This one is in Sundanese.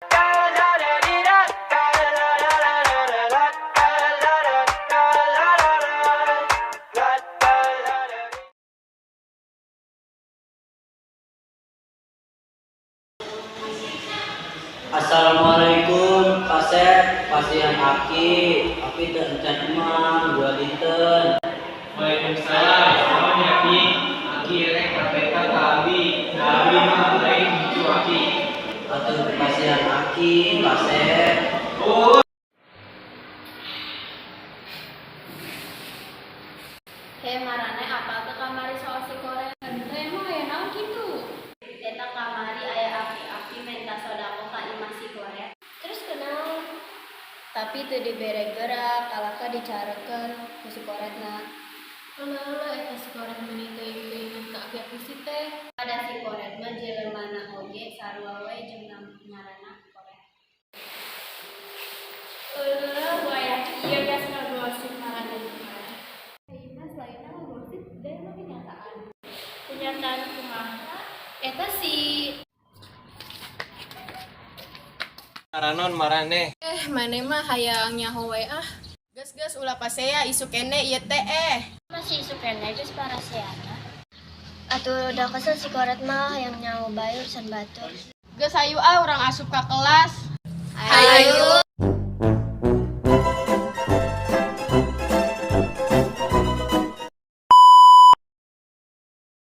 Assalamualaikum, Kasep, pasihan Aki, Aki teu encan emang 2 dinten. Waalaikumsalam, naon ya, Ki? Aki rek kapeta ka abi. Da abi mah lain incu Aki. Atuh pasihan Aki, Kasep. Oh. Hei, maraneh apal teu kamari soal si koret? Henteu, emang aya naon kitu? Eta kamari aya aki-aki menta sodako ka imah si koret. Terus kunaon? Tapi teu dibere gerak, kalahka dicarekan ku si koretna. Eulah, eta si koret meuni teuing-teuingan ka aki-aki si teh. Ada si koret mah jelemana oge sarua we jeung ngaranna koret. Eulah, wayah ieu geus ngagosip maraneh mah. Ieu mah selain ngagosip, da emang kenyataan. Kenyataan kumaha? Eta si Naraon maraneh? Eh, maneh mah hayang nyaho we ah. Geus, geus, ulah pasea, isuk keneh ieu teh eh. Masih isuk keneh geus paraseana. Atuh udah kesel si koret mah, hayang nyaho bae urusan batur. Geus, hayu ah, urang asup ka kelas. Hayu.